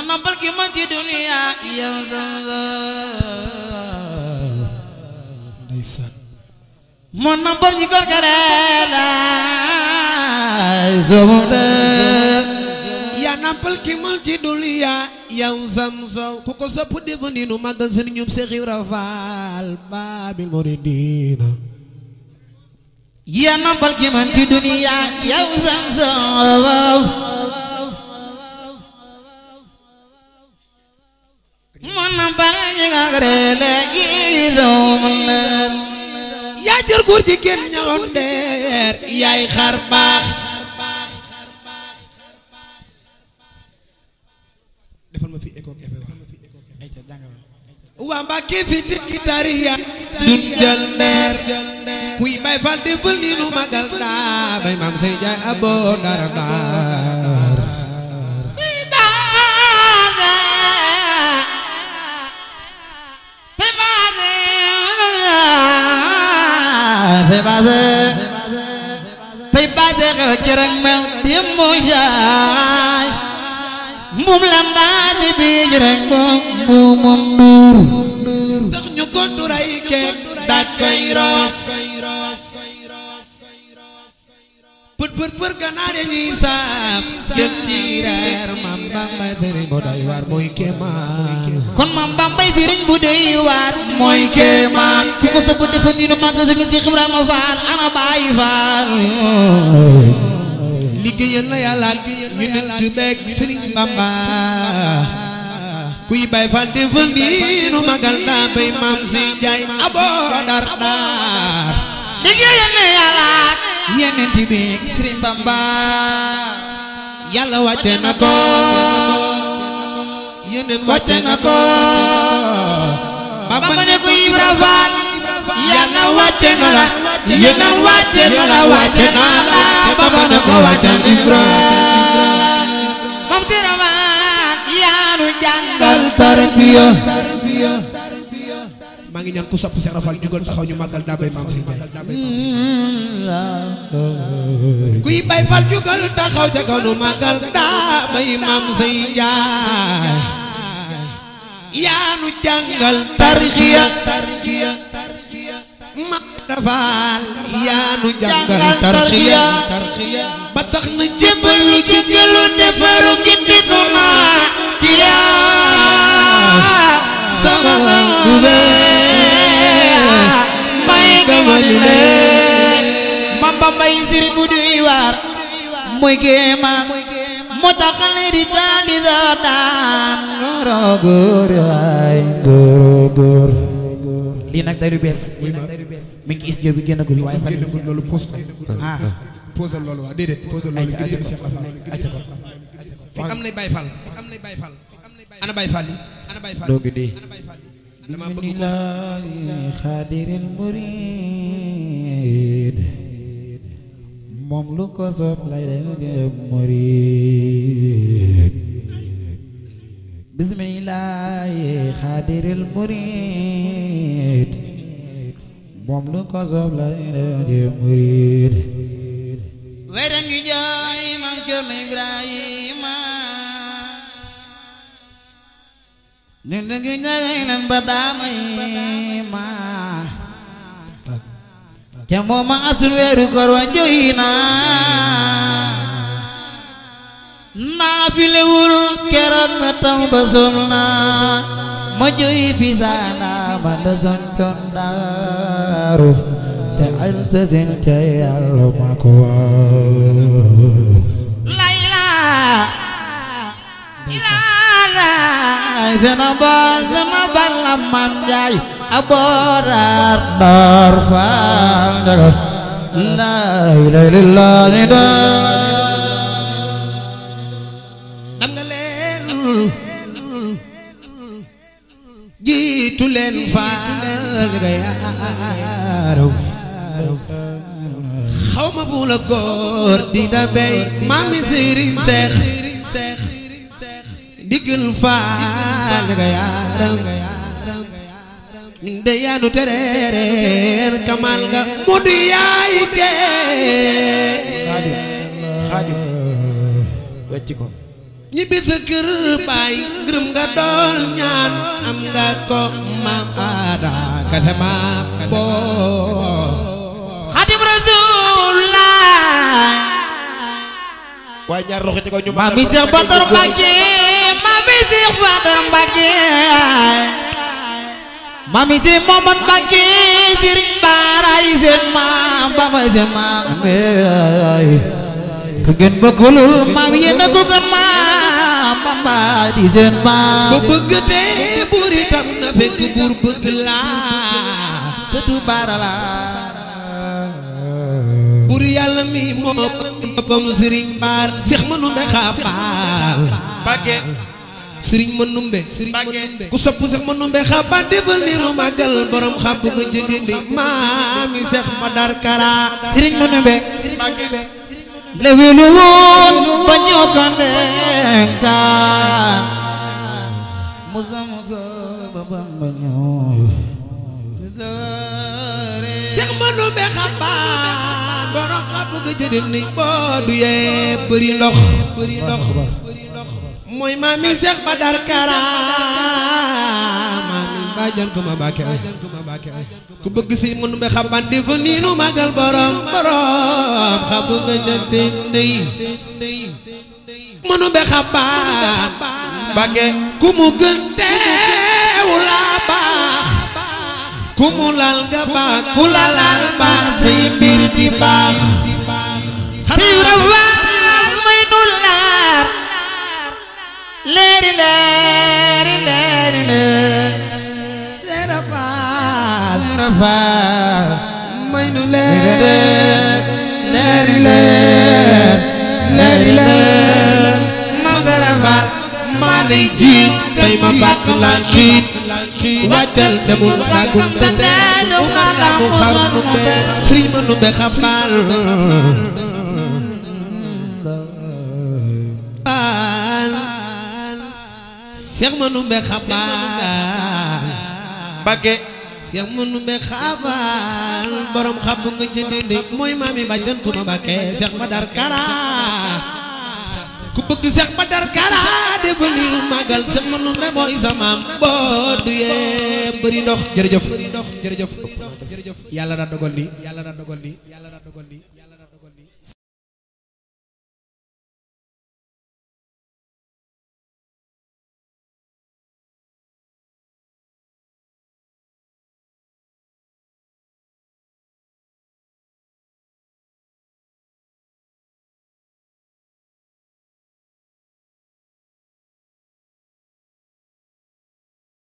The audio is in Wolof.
moo nampal ki man ci dunya yow Zamzam ndeysaan moo nampal ñi ko karela Zamzam yaa nampal ki man ci dunya yow Zamzam ku ko sopp defandi nu magal seen ñub Seex Ibra Faal Baabil Muridiina yaa nampal ki man ci dunya yow Zamzam moo nampal ñi ko karela Zamzam yaa jër góor jigéen ñawoon deer yaay xar baax defal ma fi écho ak effet waa Mbàkke fi tikki tariya dun jël ndeer kuy bay fal defal ni nu magal daa bay maam say jaay aboo dara daar tay baate xew ci rek mew di mu jaay moom lam daa di biij rek moom nuur sax ñu kontu ray keek daaj koy roof pët ganaar ya ñuy saaf dem ci reer maam Bambay sëriñ bu doy waar mooy kéemaan kon maam Bambay sëriñ bu doy waar mooy kéemaan ku ko sopp defa ni nu màgg sa ngi ci Ibrahima Faal ana Baay Faal liggéeyal na Yàlla ñu nent beeg sëriñ Bamba kuy Baay Faal defa ni nu magal daa bay maam si jaay aboo dar daar liggéeyal na Yàlla yeneen ti beeg sëriñ Bamba Yàlla wàcce na ko yeneen wàcce na ko Bamba ne ko Ibra Faal Yàlla wàcce na la yeneen wàcce na la wàcce na la Bamba ne ko wàcce Ibra moom Ibra Faal yaa nu jàngal tarbiya maa ngi ñaan ku sopp Seex Rafal jugal taxaw ñu màggal daa bay maam si jaay kuy Baay Faal jugal taxaw ca kaw nu màggal daa bay maam say jaay yaa nu jàngal tarbiya maam Faal yaa nu jàngal tarbiya ba tax na jébbalu jéggalu defaru gindiku naa ci yaa sama gube may gamali le Maam Bambay sëriñ bu doy waar mooy kéemaan moo tax xale di taali daan góor ay góor lii nag day lu bees mi ngi studio bi génn ko li waaye sax génnagul loolu pose ko pose loolu waa déedéet pose loolu ngir yéen Seex Rafal fi am nay Baay Faal ana Baay Faal yi ana Baay Faal doo ngi nii dama bëgg ko xaadiril murid moom lu ko soob lay def murid bismillahi xaadiril murid moom lu ko soob lay def murid weeram ngi jooy Maam Cerno Ibrahima ñun de ngi ñaareel leen ba daamay ma ca moom ma asul weeru koor wa jooy naa fi lewul keroog ma taw ba sol naa ma jooy fi saana ma da son con daaru te alta sin ca Yàlla ma ko layla Senabal la man jaay aborar dar faal la ilaha illallah dam nga leen jiitu leen faal nga yaaraw xaw ma bu la góor di da bay maami Sëriñ Seex diggal faal nga yaaram de yaanu tereer kamal nga mudu yaay kee xaadim wecci ko ñibbi sa kër baay ngërëm nga doon ñaan am nga ko maam aada kase maam boo Xadim Rasulullah waaye ñaar loxo ci ko ñu Mami Seex Badar Mbàkke Mami Seex Badar Mbàkke Mami Sëriñ Mamad Mbàkke Sëriñ Baara yi seen maam Bamba seen maam ku gën bëggalul maam yéen a ko gën maam Bamba di seen maam bu bëgg te buur itam na fekk buur bëgg laa sëtu Baara la buur yàlla mi moo boppam Sëriñ Baar Seex Manumbe Xabaal Mbàkke Sëriñ Manumbe ku sopp Seex Manumbe Xabaal defal niru màggal borom xàpp nga jëndindi maami Seex Badar Kara Sëriñ Manumbe Mbàkke lewilu woon ba ñoo ko ndenkaan musam ko ba Bamba ñoo Seex Manumbe Xabaal borom xàpp nga jëndindi boo du yee bëri ndox mooy maami Seex Badar Kara maami bàjjan ko ma bàkke ku bëgg si Manumbe Xabaal defal niru màggal borom xàpp nga jëndindi Manumbe Xabaal Mbàkke ku mu gën teewu laa baax ku mu lal nga baax ku la laal baax say mbir di baax Sibra Faal may nu laar leeri leeri leeri leer Sibra Faal Sibra Faal may nu leer leeri leer leeri leer Maam Sibra Faal maa lay jiin tey ma bàkk laa xiit wàccal demul tàggum te teelu nga la mu xar nu be Sëriñ Manumbe Xabaal Seex Manumbe Xabaal Mbàkke Seex Manumbe Xabaal borom xàpp nga jëndindi mooy maami bàjjan ku ma bàkke Seex Badar Kara ku bëgg Seex Badar Kara defal niru màggal Seex Manumbe mooy sa maam boo du yee bëri ndox jërëjëf yàlla daa dogal ni